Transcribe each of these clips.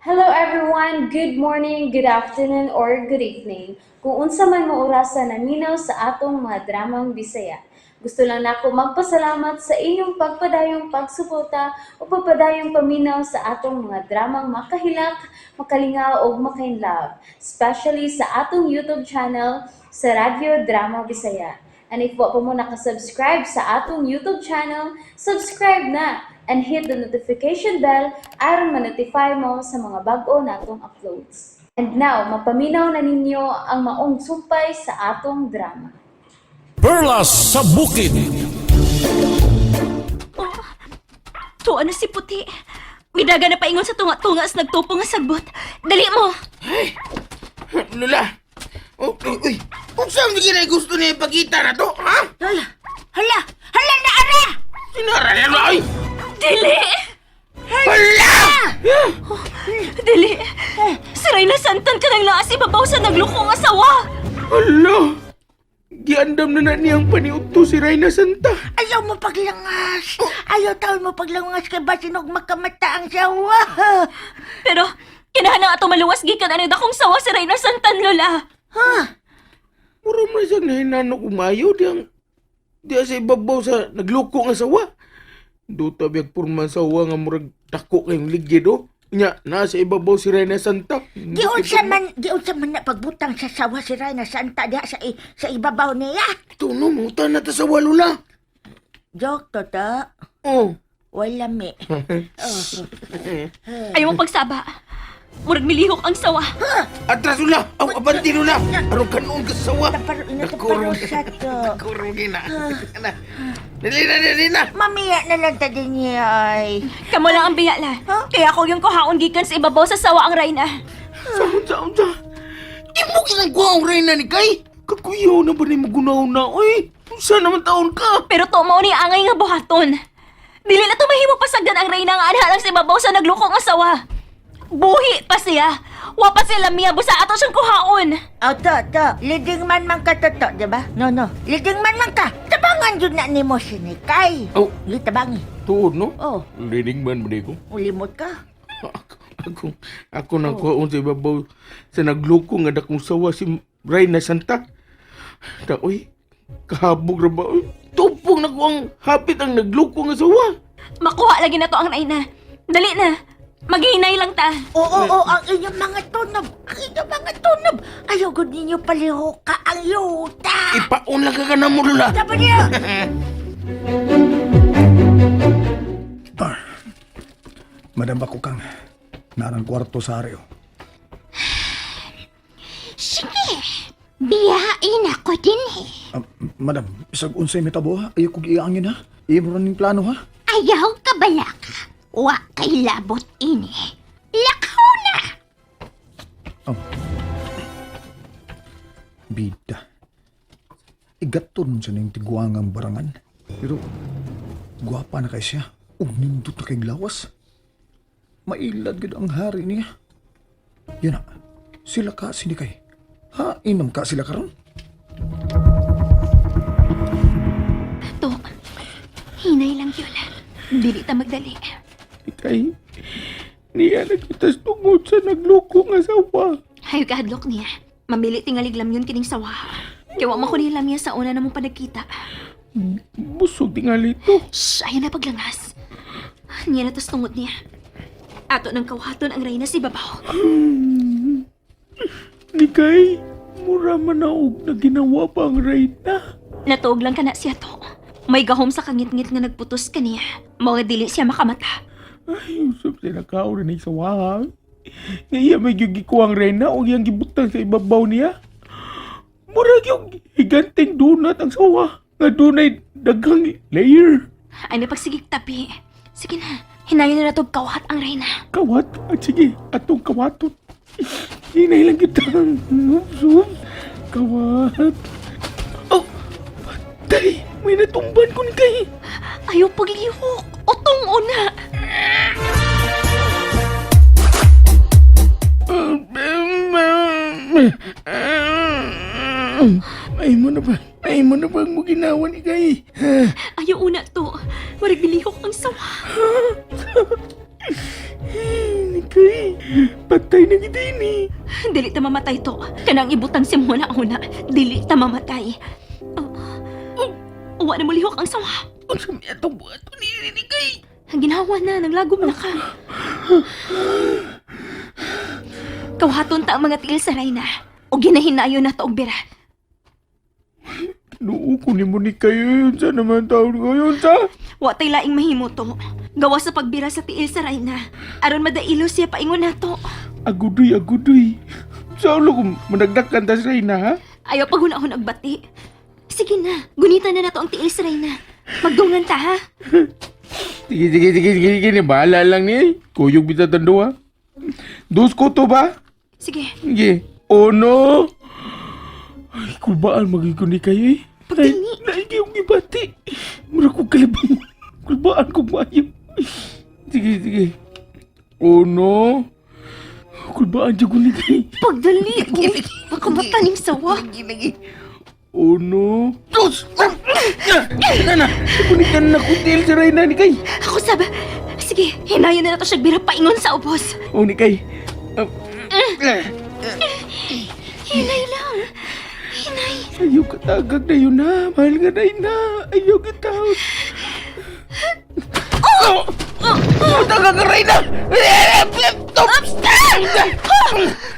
Hello everyone! Good morning, good afternoon, or good evening. Kung unsa man mo orasa naminaw sa atong mga dramang Bisaya. Gusto lang nako magpasalamat sa inyong pagpadayong pagsuporta o pagpadayong paminaw sa atong mga dramang makahilak, makalingaw ug makainlove, especially sa atong YouTube channel sa Radyo Drama Bisaya. And if wa pa mo nakasubscribe sa atong YouTube channel, subscribe na and hit the notification bell aron ma-notify mo sa mga bag-o natong uploads. And now, mapaminaw na ninyo ang maong sumpay sa atong drama. Perlas sa Bukid. Oh, tuwa na si Puti. Midaga na paingon sa tunga-tunga as nagtupo nga sagbot. Dali mo! Lula! Oh, uy, uy! Unsa man gyud gusto niya ipakita na to, ha? Hala! Hala! Hala na ara! Sinara na ba, oy? Dili! Hala! Dili! Si Reyna Santan ka nang laas ibabaw sa naglukong asawa! Hala! Giandam na na niyang paniudto si Reyna Santa. Ayaw mo paglangas! Ayaw taon mo paglangas kay basinog makamata ang sawa! Pero, kinahanglan ato maluwas gikan ano dakong sawa si Reyna Santan, Lola. Ha? Mura man siyang nahinanok umayo diyang diya sa ibabaw sa nagloko nga sawa. Duta biyag purman sawa nga murag dako kayong ligid oh. Nya, naa sa ibabaw si Reyna Santa. Giunsa man na pagbutang sa sawa si Reyna Santa diha sa ibabaw niya. Ito no, mangutan na ta sawa, Lula. Joke to to. Oh. Wala mi. Ayaw mo pagsaba. Murag milihok ang sawa. Atras, Lula! Aw, abanti, Lula! Aron kanon ka sa sawa. Taparo ina taparo sa to. Kurong gina. Dali na, dali na. Mamiya na lang ta din niya ay. Kamo lang ang biyala. Kaya ako yung kuhaon gikan sa ibabaw sa sawa ang Reyna. Sa unsa, unsa. Imo kinang kuha ang reyna ni Kay. Kakuyaw na ba ni magunaw na, oy? Unsa naman taon ka? Pero to mao ni angay nga buhaton. Dili na to mahimo pasagdan ang reyna nga anha lang sa ibabaw sa naglukong asawa. Buhi pa siya. Wa pa siya lamia busa ato siyang kuhaon. Oh, to, to. Leading man man ka to, to, di ba? No, no. Leading man man ka. Tabangan jud na nimo si Nikay. Oh. Di tabangi. Tuod, no? Oh, Leading man ba di ko? ulimot ka. Ako, ako, ako nang kuhaon sa ibabaw sa nagloko nga dakong sawa si Reyna Santa. Ta, oy, kahabog ra ba, oy? Tupong na ko ang hapit ang nagloko nga sawa. Makuha lagi na to ang reyna. Dali na. Maghinay lang ta. Oo, oo, ang inyong mga tunob. Ang inyong mga tunob. Ayaw gud ninyo palihoka ang yuta. Ipaon lang ka ka na mo, Lula. Dapat niyo. Ah, Madam Bakukang, narang kwarto sa areo. Sige, biyain ako din eh. Ah, madam, isag unsay mitabo ha? Ayaw kong iangin ha? Imo rin ning plano ha? Ayaw ka balaka. Wa kay labot ini. Lakaw na! Oh. Bida. Igaton sa ning tiguangang barangan. Pero, gwapa na kay siya. Ug nindot na kay lawas. Mailad gid ang hari niya. Yan na, sila ka sinikay. Ha, inom ka sila karon? To. Hinay lang yun. Dili ta magdali. Ikay, niya nagkitas tungod sa nagloko nga sawa. Hayo ka hadlok niya. Mamili tingalig lamyon kining sawa. Kaya wa man ko niya lamya sa una na mong panagkita. Busog tingali to. Shh, ayaw na paglangas. Niya na tas tungod niya. Ato ng kawaton ang reyna si Babaw. Nikay, mura man na og na ginawa pa ang reyna. Natuog lang ka na siya to. May gahom sa kangit-ngit nga nagputos kaniya. Mga dili siya makamata. Ay, usap sa nakao rin sa waha. Nga iya may gigikuha ang reyna o iyang gibutang sa ibabaw niya. Mura yung higanting donut ang sawa. Nga dunay daghang layer. Ay napagsigig tabi. Sige na, hinayon na natog kawat ang reyna. Kawat? At sige, atong kawatot. Hinay lang kita. Oops, oops. Kawat. Oh, patay. May natumban ko ni kay. Ayaw paglihok. Utong una. Ay mo na ba? Ay mo na ba ang ginawa ni kay? Ayaw una to. Marag nilihok ang sawa. Ni kay. Patay na gid ini. Dili ta mamatay to. Kanang ibutang si muna una. Dili ta mamatay. Oh, uwa na mulihok ang sawa. Unsa may atong buhaton ni Nikay? Ang ginawa na, nanglagom na ka. Kawaton ta ang mga tiil sa Reyna. O ginahinayon na to og bira. Noo ko ni mo ni kayo unsa naman taon ko yun sa? Wa tay laing mahimo to. Gawa sa pagbira sa tiil sa Reyna. Aron madailo siya paingon nato. Agudoy, agudoy. Sa ulo ko managdakan ta sa Reyna, ha? Ayaw paghunahon og bati. Sige na, gunita na nato ang tiil sa Reyna. Magdungan ta ha. Sige, sige, sige, sige, sige. Bahala lang ni. Kuyog bita tando, ha? Dos ko to ba? Sige, Sige. Uno. Ay, kulbaan magiging ni kayo eh. Pagdini. Naigi yung ibati. Mura ko kalibang. Kulbaan ko maayo. Sige, sige. Uno. Kulbaan dyan ko ni kayo. pagdali. Baka mataning sawa. Uno. Dos! Na, na. Kunitan na kutil sa Reyna ni kay. Ako sab. Sige, hinayon na nato siya bira paingon sa ubos. O ni kay. Hinay lang. Hinay. Ayaw katagag na yun na. Mahal nga na yun na. Ayaw kataw. Oh! Oh! Tagag ka, Reyna!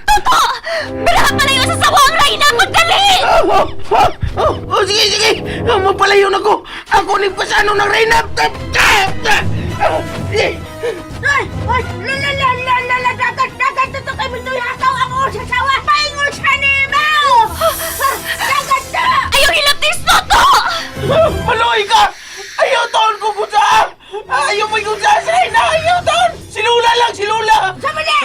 Toto! Bira palayo sa sawa ang Reyna! Pagdali! Oh, oh, oh, oh, sige, sige! Mapalayo na ko! Ako ni pasano ng Reyna! Ay, ay, la la la la la la, dagat, dagat, toto kay mitoy hakaw ang usa sawa. Paingon sa nimo. Dagat ta. Ayaw hilaptis, Toto! Maloy ka! Ayaw taon ko kung saan! Ayaw pa kung saan sa Reyna! Ayaw taon! Si Lula lang! Si Lula! Sama na.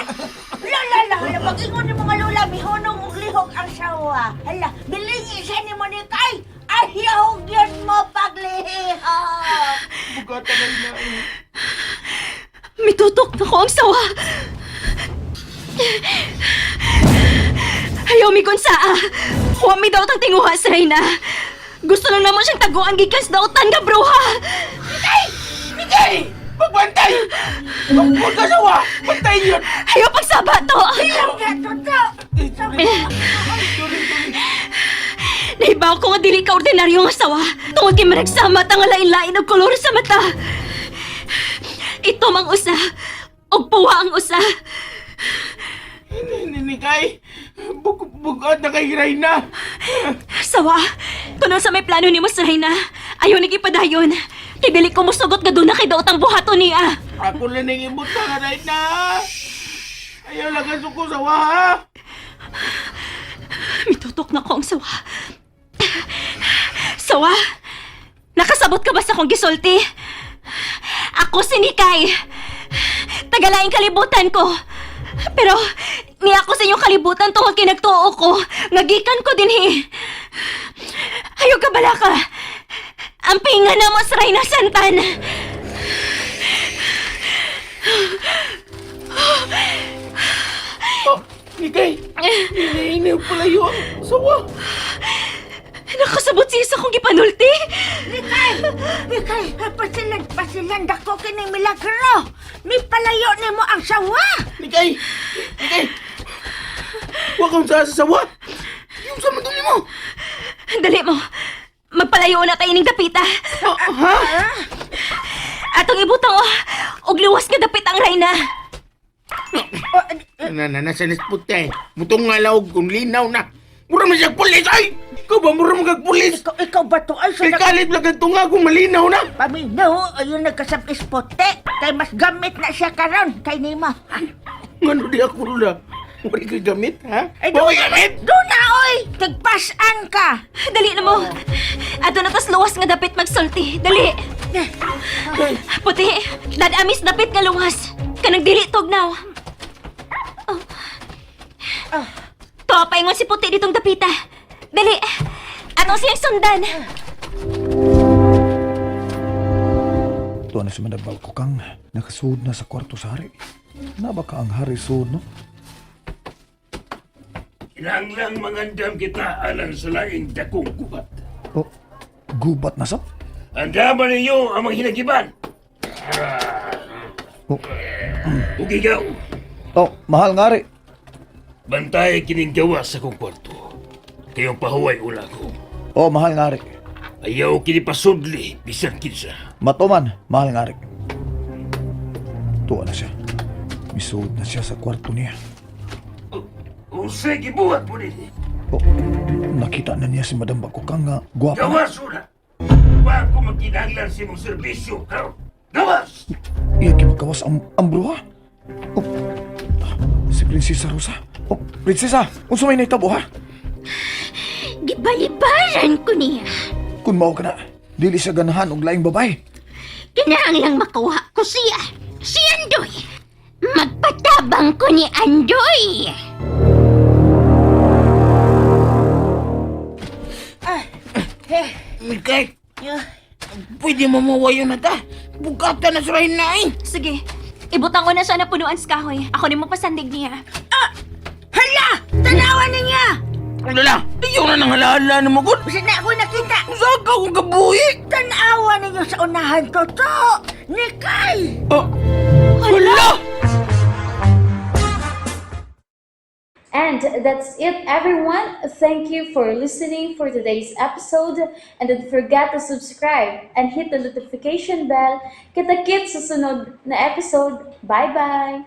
La la la, la pag-ingon ni mga lola, mihunong og lihok ang sawa. Hala, bilingi siya ni Monica ay. Ayaw yun mo paglihok. Bugata Reyna. Mitutok na ko ang sawa! Ayaw mi kung saa! Huwag mi daw tang tinguha sa Reyna! Gusto lang naman siyang taguan gikas dautan nga bruha! Mikay! Magbantay! Huwag ka sawa! Bantay yun! Ayaw pagsaba to! Lang toto. Naibaw ko nga dili ka ordinaryo nga sawa tungod kay managsama ta nga lain-lain og kolor sa mata. Itom ang usa, ug puwa ang usa. Nikay! Bugat na kay Reyna! Sawa, tunon sa may plano nimo sa Reyna, ayaw nagipadayon. Kay dili ko mosugot nga duna kay daot ang buhaton niya. Ako lang nang ibutang nga Reyna! Ayaw lang ang suko sawa ha! Mitutok na ko ang sawa. Sawa, nakasabot ka ba sa akong gisulti? Ako si Nikay. Tagalaing kalibutan ko. Pero niya ako sa inyong kalibutan tungod kay nagtuo ko. Ngagikan ko dinhi. Ayaw ka bala ka. Ang pinga na mo sa Reyna Santan. Oh, Nikay! Hinahinay pala yun! Sawa! Nakasabot siya sa akong gipanulti. Mikay! Mikay! Pasilan, pasilan, dako kining milagro! Mipalayo nimo ang sawa! Nikay! Nikay! Huwag kang sasawa! Yung sa maduli mo! Dali mo. Magpalayo na tayo ning dapita. Ha? Atong ibutang oh, og luwas nga dapit ang Reyna. Na, na, nasa puti. Mutong nga laog kung linaw na. Mura man siyang pulis! Ay! Ikaw ba mura man kag pulis? Ikaw, ikaw ba to? Ay, Kay sa kalit lang kag tunga kung malinaw na. Paminaw, ayun nagkasab puti. Kay mas gamit na siya karon kay nimo. Ngano di ako lula? Wala kay gamit, ha? Ay, Wala kay gamit? Doon na, oy! Tagpasan ka! Dali na mo. Ato na tas luwas nga dapit magsulti. Dali. Puti, dadamis dapit nga luwas. Kanang dili tugnaw. Oh. To, paingon si Puti ditong dapita. Dali. Ato siyang sundan. Tuwa na si Manabal ko kang nakasuod na sa kwarto sa hari. Nabaka ang hari suod, no? Kinahanglang mangandam kita alang sa laing dakong gubat. Oh, gubat na sab? Andaman ninyo ang mga hinagiban. Oh, Ug ikaw, Oh, mahal nga ari. Bantay kining gawas sa kong kwarto. Kayong pahuway ula ko. Oh, mahal nga ari. Ayaw kini pasudli bisan kinsa. Matuman, mahal nga ari. Tuwa na siya. Misuod na siya sa kwarto niya. Unsay gibuhat mo nini? Oh, nakita na niya si Madam Bakukang nga gwapa na. Gawas una. Wa ko magkinahanglan sa imong serbisyo karon. Gawas! Iya gimagawas ang bruha. Oh, si Prinsesa Rosa. Oh, Prinsesa, unsa may nahitabo ha? Gibalibaran ko niya. Kung mao ka na, dili siya ganahan og laing babae. Kinahanglang makuha ko siya. Si Andoy. Magpatabang ko ni Andoy. Mikay, pwede mo mawayo na ta. Bugata na surahin na eh. Sige, ibutang ko na siya na punuan sa kahoy. Ako ni mo pasandig niya. Hala! Tanawa niya! Lala, ayaw na nang halahala na magod. Bisa na ako nakita! Saan ka akong kabuhi? Tanawa ninyo sa unahan, Toto! Nikay! Oh, hala! And that's it, everyone. Thank you for listening for today's episode. And don't forget to subscribe and hit the notification bell. Kita-kits sa sunod na episode. Bye-bye!